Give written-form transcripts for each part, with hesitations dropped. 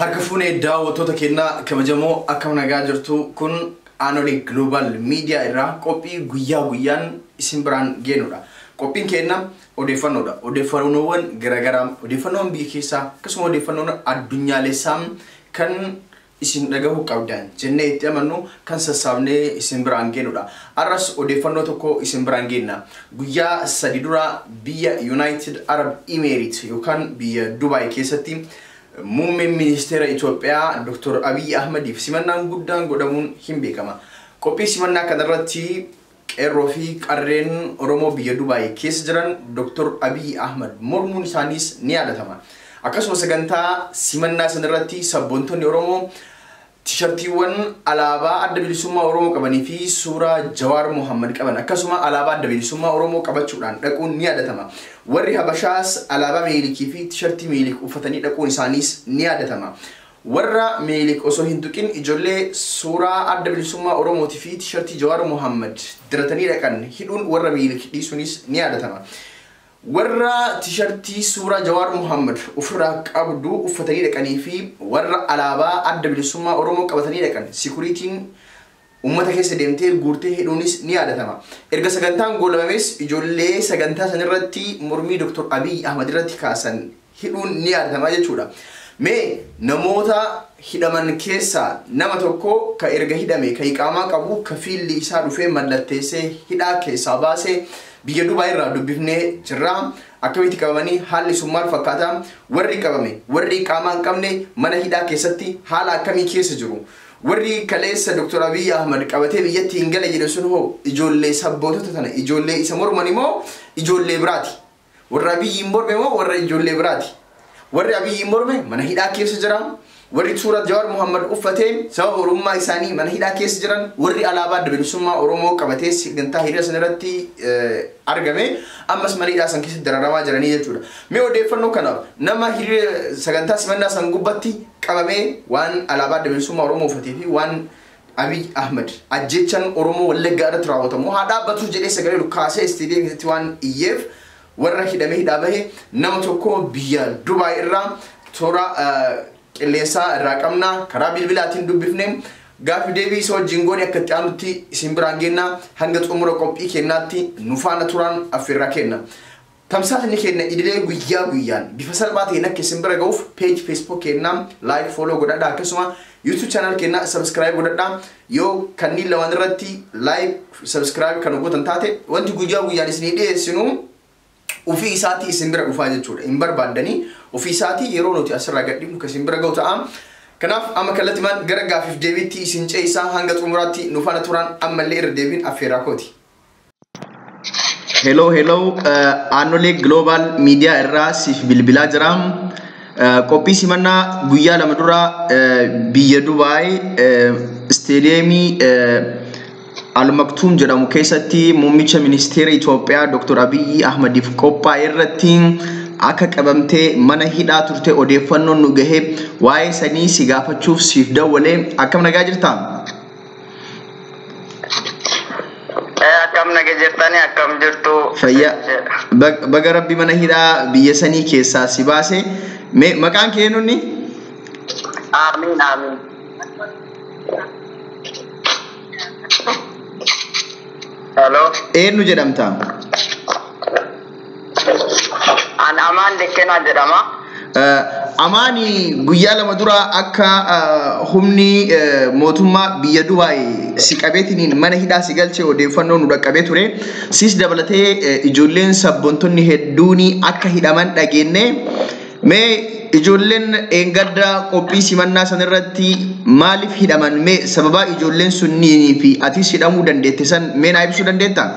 Harka fuunee daawwattoota keenyaa kabajamoo akkam nagaa jirtu kun Aanolee Global Media irraa qophii guyyaa guyyaan isin biraan geenyudha. Qophiin keenya odeeffannoodha. Odeeffannoowwan garaagaraa, odeeffannoon biyya keessaa akkasuma odeeffannoon addunyaalessaa kan isin dhagahuu qabdan jennee itti amannu kan sassaabnee isin biraan geenyudha. Har'as odeeffannoo tokko isin biraan geenna. Guyyaa sadi dura biyya United Arab Emirates yookaan biyya Dubaay keessatti muummeen ministeera Itoophiyaa Dr. Abiy Ahmediif simannaan guddaan godhamuun hin beekama. Qophii simannaa kanarratti qeerroo fi qarreen Oromoo biyya Dubaay keessa jiran Dr. Abiy Ahmed mormuun isaaniis ni yaadatama. Akkasuma sagantaa simannaa sanarratti sabboontonni Oromoo tishartiiwwan alaabaa adda bilisummaa Oromoo qabanii fi suuraa Jawaar Mohammad qaban akkasuma alaabaa adda bilisummaa Oromoo qabachuudhaan dhaquun ni yaadatama. Warri Habashaas alaabaa Minilikii fi tishartii Minilik uffatanii dhaquun isaaniis ni yaadatama. Warra Minilik osoo hin tuqin ijoollee suuraa adda bilisummaa Oromootii fi tishartii Jawaar Mohammad diratanii dhaqan hidhuun warra Minilik dhiisuunis ni yaadatama. Warra tishartii suuraa Jawaar Mohammad ofirraa qabdu uffatanii dhaqanii fi warra alaabaa adda bilisummaa Oromoo qabatanii dhaqan sikuriitiin uummata keessa deemtee guurtee hidhuunis ni yaadatama. Erga sagantaan goolabames ijoollee sagantaa sanarratti mormii Dr. Abiy Ahmad irratti kaasan hidhuun ni yaadatama jechuudha. Mee namoota hidhaman keessaa nama tokko ka erga hidhame ka iqaamaa qabu ka fiilli isaa dhufee mallatteessee hidhaa keessaa baasee biyya Dubaay irraa dubbifnee jirra. Akkamitti qabamanii haalli sun maal fakkaata? Warri qabame warri iqaamaa hin qabne mana hidhaa keessatti haala akkamii keessa jiru? Warri kaleessa Dr. Abiy Ahmad qabatee biyyatti hin gale jedhe sun hoo ijoollee sabbootota tana ijoollee isa morman immoo ijoollee biraati. Warra Abiy hin morme immoo warra ijoollee biraati. Warri Abiy hin morme mana hidhaa keessa jira. Warri suuraa Jawaar Mohammad uffatee sababa Oromummaa isaanii mana hidhaa keessa jiran warri alaabaa adda bilisummaa Oromoo qabatee sagantaa hiriira sanarratti argame ammas mana hidhaa san keessatti dararamaa jiranii jechuudha. Mee odeeffannoo kanaaf nama hiriira sagantaa simannaa san gubbatti qabamee waan alaabaa adda bilisummaa Oromoo uffatee fi waan Abiy Ahmed ajjechaan Oromoo Wallaggaa irratti raawwatamu haa dhaabbatu jedhee sagalee kaasee istiidiyeem keessatti waan iyyeef warra hidhamee hidhaa bahe nama tokko biyya Dubaay irraa toora qilleensaa irraa qabna karaa bilbilaatiin dubbifne gaaffii deebii isa wajjin goone akka itti aanutti isin biraan geenna hanga xumura qophii keenyaatti nu faana turaan affeerraa kenna. Tamsaasni keenya idilee guyyaa guyyaan bifa salphaa ta'een akka isin bira ga'uuf page Facebook keenyaa like follow godhadhaa akkasuma YouTube channel keenyaa subscribe godhadhaa yoo kanneen lamaan irratti like subscribe kan gootan taate wanti guyyaa guyyaan isinii dhiyeessinu ofii isaatii isin bira dhufaa jechuudha. Hin barbaaddanii ofii isaatii yeroo nuti asirraa gadhiifnu kan isin bira ga'u ta'a. Kanaaf amma kallattiimaan gara gaaffiif deebiitti isin ce'isaa hanga xumuraatti nu faana turan ammallee irra deebiin affeerraa kooti. Hello hello Aanolee Global Media irraa siif bilbilaa jira. Qophii simannaa guyyaa lama dura biyya Dubaay isteediyeemii Al Maktoum jedhamu keessatti muummicha ministeera Itoophiyaa Dr. Abiy Ahmediif qophaa'e irratti akka qabamtee mana hidhaa turte odeeffannoon nu gahee waa'ee sanii si gaafachuuf siif dawwalee akkam nagaa jirtaa? Akkam nagaa jirtanii akkam jirtu? Fayyaa baga rabbi mana hidhaa biyya sanii keessaa si baase. Mee maqaan kee eenyuuni? Amiin amiin. Hello. Eenyu jedhamta? An Amaan Dikkenaa jedhama. Amaani guyyaa lama dura akka humni mootummaa biyya Dubaay si qabeetiniin mana hidhaa si galchee odeeffannoo nu dhaqqabee ture. Siis dabalatee ijoolleen sabboontonni hedduun akka hidhaman dhageenye. Mee ijoolleen eengadda qophii simannaa sanarratti maaliif hidhaman? Mee sababa ijoolleen sunniinii fi atis hidhamuu dandeette san mee naa ibsuu dandeettaa?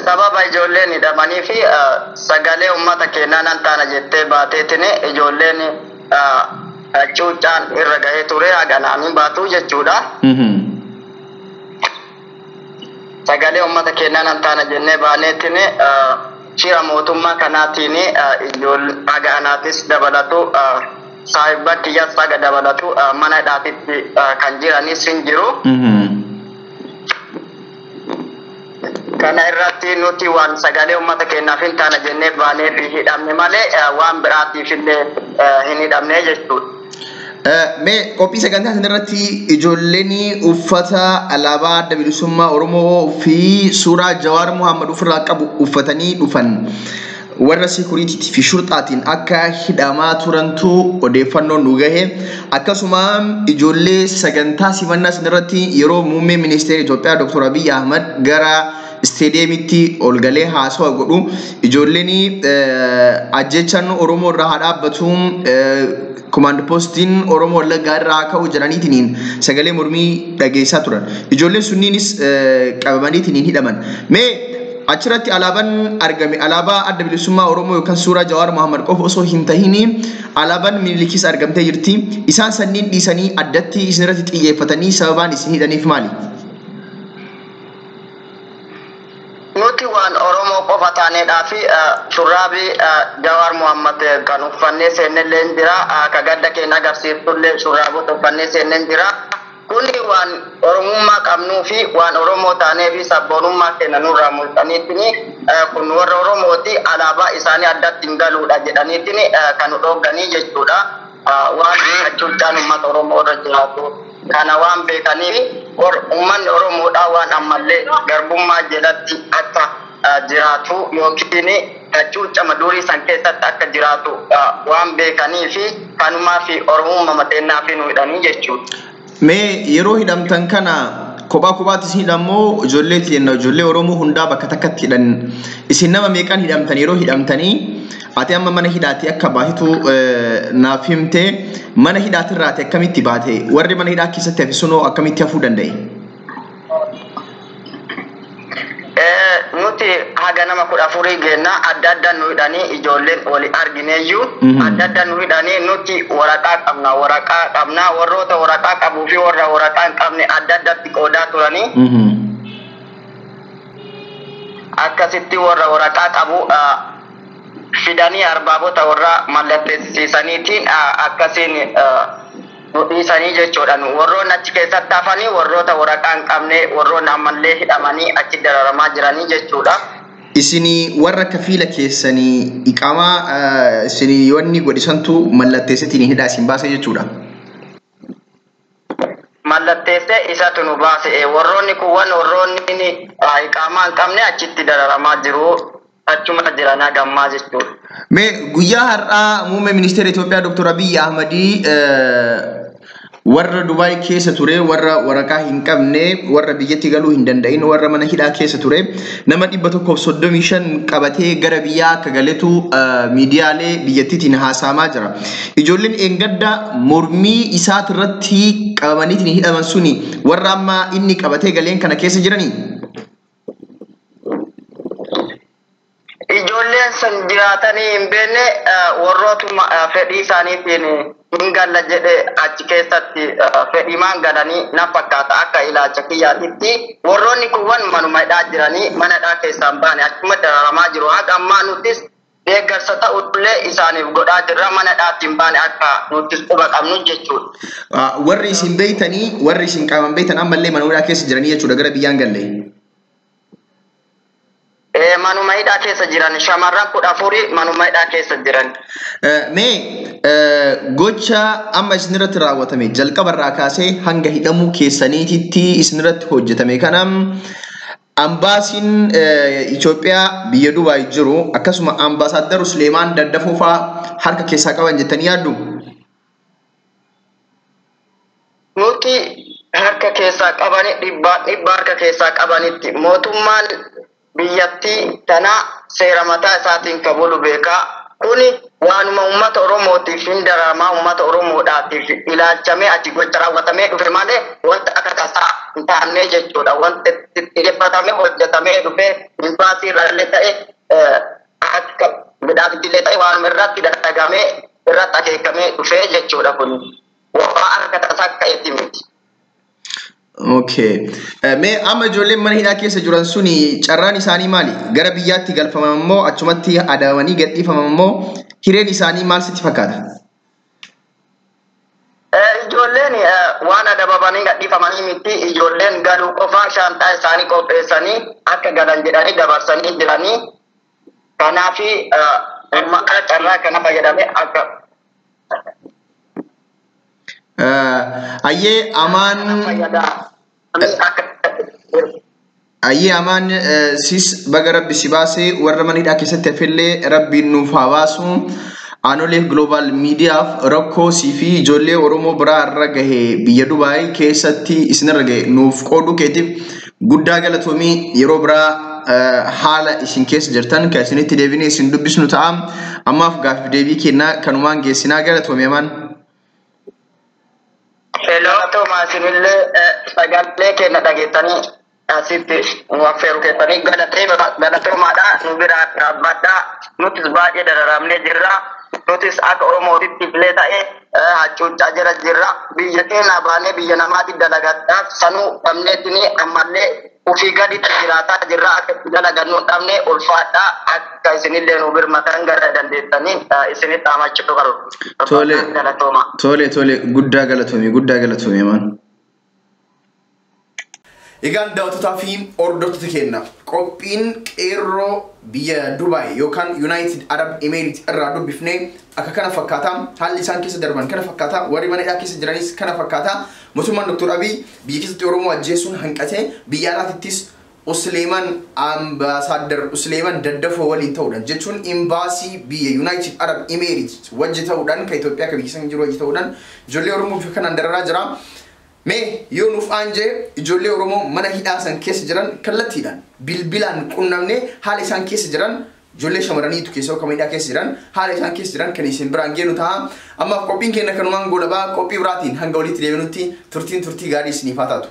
Sababa ijoolleen hidhamanii fi sagalee uummata keenyaa nan taana jettee baateetiin ijoolleen cuuccaan irra gahee ture haganaan baatu jechuudha. Sagalee uummata keenyaa nan taana jennee baaneetiin shira mootummaa kanaatiin ijoollee haga anaatis dabalatu saahiba kiyyaas haga dabalatu mana hidhaatitti kan jiranis hin jiru. Kana irratti nuti waan sagalee uummata keenyaaf hin taane jennee baanee fi hidhamne malee waan biraatiif illee hin hidhamne jechuudha. Mee qophii sagantaa sanarratti ijoolleen uffata alaabaa adda bilisummaa Oromoo fi suuraa Jawaar Muhammad ofirraa qabu uffatanii dhufan warra sikuriitii fi shurxaatiin akka hidhamaa turantu odeeffannoon nu gahe. Akkasuma ijoollee sagantaa simannaa sanarratti yeroo muummee ministeera Itoophiyaa Dr. Abiy Ahmad gara isteediyeemitti ol galee haasawa godhu ijoolleen ajjechaan Oromoo irraa haa dhaabbatu, komaand poostiin Oromoo Wallaggaa irraa haa ka'u jedhaniitiin sagalee mormii dhageessaa turan. Ijoolleen sunniinis qabamaniitiin hidhaman. Mee achirratti alaabaan argame alaabaa adda bilisummaa Oromoo yookaan suuraa Jawaar Mohammad qofa osoo hin tahin alaabaan Minilikis argamtee jirti. Isaan sanniin dhiisanii addatti isinirratti xiyyeeffatanii sababaan isin hidhaniif maali? Nuti waan Oromoo qofa taaneedhaa fi shurraabii Jawaar Mohammad kan uffannee seennellee hin jira. Ka gadda keenya agarsiiftullee shurraabota uffannee seennee hin jira. Kuni waan Oromummaa qabnuu fi waan Oromoo taanee fi sabboonummaa keenya nurraa mul'aniitiin kun warra Oromooti alaabaa isaanii addatti hin galuudha jedhaniitiin kan nu dhoogganii jechuudha. Waan hacuuccaan uummata Oromoo irra jiraatu kana waan beekaniif uummanni Oromoodhaa waan ammallee garbummaa jalatti akka jiraatu yookiin hacuuccama durii san keessatti akka jiraatu waan beekanii fi kanumaa fi Oromummaa mateenyaa fi nu hidhanii jechuudha. Mee yeroo hidhamtan kana kophaa kophaatti isin hidhammoo ijoollee teenna ijoollee Oromoo hundaa bakka takkatti hidhan isin nama meeqaan hidhamtan yeroo hidhamtanii ati amma mana hidhaatti akka baatetu naaf himte mana hidhaatirraati akkamitti baate warri mana hidhaa keessatti hafe sunoo akkamitti hafuu danda'e? Nuti haga nama 14 geenna adda adda nu hidhanii ijoolleen wali argineeyyuu adda adda nu hidhanii nuti waraqaa qabna warroota waraqaa qabuu fi warra waraqaa hin qabne adda addatti qoodaa turanii akkasitti warra waraqaa qabu fidanii arbaabota warra mallatteessisaniitiin akkasiin nu dhiisanii jechuudha. Warroonni achi keessatti hafanii warroota waraqaa hin qabne warroonni ammallee hidhamanii achi dararamaa jiranii jechuudha. Isinii warra kafiila keessanii iqaamaa isinii wanni godhisantu mallatteessitiin hidhaa isin baase jechuudha. Mallatteessee isatu nu baase. Warroonni kuuwwan warroonni iqaamaa hin qabne achitti dararamaa jiru. Achuma jiran hagammaa jechuudha. Mee guyyaa har'aa muummee ministeera Itoophiyaa Dr. Abiy Ahmadii warra Dubaay keessa ture, warra waraqaa hin qabne, warra biyyatti galuu hin danda'in, warra mana hidhaa keessa ture, nama 135 qabatee gara biyyaa akka galetu miidiyaalee biyyattiitiin haasa'amaa jira. Ijoolleen eengadda mormii isaatirratti qabamaniitiin hidhaman suni warra amma inni qabatee galeen kana keessa jiranii? Ijoolleen sun jiraatanii hin beekne warrootuma fedhii isaaniitiin hin galla jedhe achi keessatti fedhiimaan galanii na fakkaata akka ilaalcha kiyyaatitti. Warroonni kuuwwan manuma hidhaa jiranii mana hidhaa keessaa hin baane achuma dararamaa jiru. Haga ammaa nutis deeggarsa ta'ullee isaaniif godhaa jirra mana hidhaatti hin baane akka nutis quba qabnu jechuudha. Warri isin beeytanii warri isin qaaman beeytan ammallee mana hidhaa keessa jiranii jechuudha gara biyyaan galle. Manuma hidhaa keessa jiran shamarran 14 manuma hidhaa keessa jiran. Mee gocha amma isinirratti raawwatame jalqabarraa kaasee hanga hidhamuu keessaniititti isinirratti hojjetame kana ambaasiin Itoophiyaa biyya Dubaay jiru akkasuma ambaasaaddar Suleemaan Daddafoo fa'aa harka keessaa qaban jettanii yaaddu? Nuti harka keessaa qabani dhibba harka keessaa qabanitti mootummaan biyyattii tana seera mataa isaatiin kabulu beekaa. Kuni waanuma uummata Oromootiif hin dararamaa uummata Oromoodhaatiif ilaalchamee achi gocha raawwatamee dhufe malee wanta akka tasaa hin taane jechuudha. Wanta xiyyeeffatamee hojjetamee dhufe imbaasii irraallee ta'e akka midhaafittillee ta'e waanuma irratti dalagamee irratti akeekamee dhufe jechuudha kuni. Waan akka tasaa ka'etti miti. Okay. Mee amma ijoolleen mana hidhaa keessa jiran suni carraan isaanii maali? Gara biyyaatti galfaman immoo achumatti adabamanii gadhiifaman immoo hireen isaanii maal sitti fakkaata? Ijoolleen Waan adabamanii gadhiifamanii miti, ijoolleen galuu qofaa shaanxaa isaanii qopheessanii akka galan jedhanii dabarsanii jiranii. Kanaafi carraa kana fayyadamee akka Ayyee Amaan Ayyee Amaan, sis baga Rabbi si baasee, warra mana hidhaa keessatti hafellee Rabbiin nuuf haa baasu. Aanolee Global Miidiyaaf rakkoo sii fi ijoollee Oromoo biraa irra gahe, biyya Dubaay keessatti isinirra gahe nuuf qooduu keetiif guddaa galatoomii. Yeroo biraa haala isin keessa jirtan kan isinitti deebinee isin dubbisnu ta'a. Ammaaf gaaffiif deebii kennaa kanumaan geessinaa, galatoomii Amaan. Galatoomaa, isinillee sagalee keenya dhageettanii asitti nu affeeru keessanii galatoomaadha. Nu biraa dhaabbadhaa, nutis baay'ee dararamnee jirra. Nutis akka Oromootitti illee ta'e hacuuccaa jira jirra. Biyya keenya baanee biyya namaatti dalagadhaaf sanuu dhabneetini ammallee ofii gaditti jiraataa jirra. Akka itti dalagannu hin dhabne. Ulfaadhaa, akka isinillee nu birmatan gara dandeettanii isinitti haamachuu qabu. Tole. Galatooma. Tole, guddaa galatoomii, guddaa galatoomii Amaan. Egaan daawwattotaa fi hordoftoota keenya, qophiin qeerroo biyya Dubaay yookaan United Arab Emirates irraa dubbifnee akka kana fakkaata. Haalli isaan keessa darban kana fakkaata. Warri mana hidhaa keessa jiranis kana fakkaata. Mootummaan Dr. Abiy biyya keessatti Oromoo ajjeesuun hanqatee biyya alaatittis Usleeman, Ambaasaadar Usleeman Daddafoo waliin ta'uudhaan, jechuun imbaasii biyya United Arab Emirates wajji ta'uudhaan, kan Itoophiyaa kan biyya sana jiru wajji ta'uudhaan ijoollee Oromoo bifa kanaan dararaa jira. Mee yoo nuuf aanjee ijoollee Oromoo mana hidhaa san keessa jiran kallattiidhaan bilbilaan qunnamnee haala isaan keessa jiran, ijoollee shamarraniitu keessa kan hidhaa keessa jiran, haala isaan keessa jiran kan isin biraan geenu ta'a. Ammaaf qophiin keenya kanumaan goolabaa. Qophii biraatiin hanga walitti deebinutti turtiin turtii gaarii isiniif haa taatu.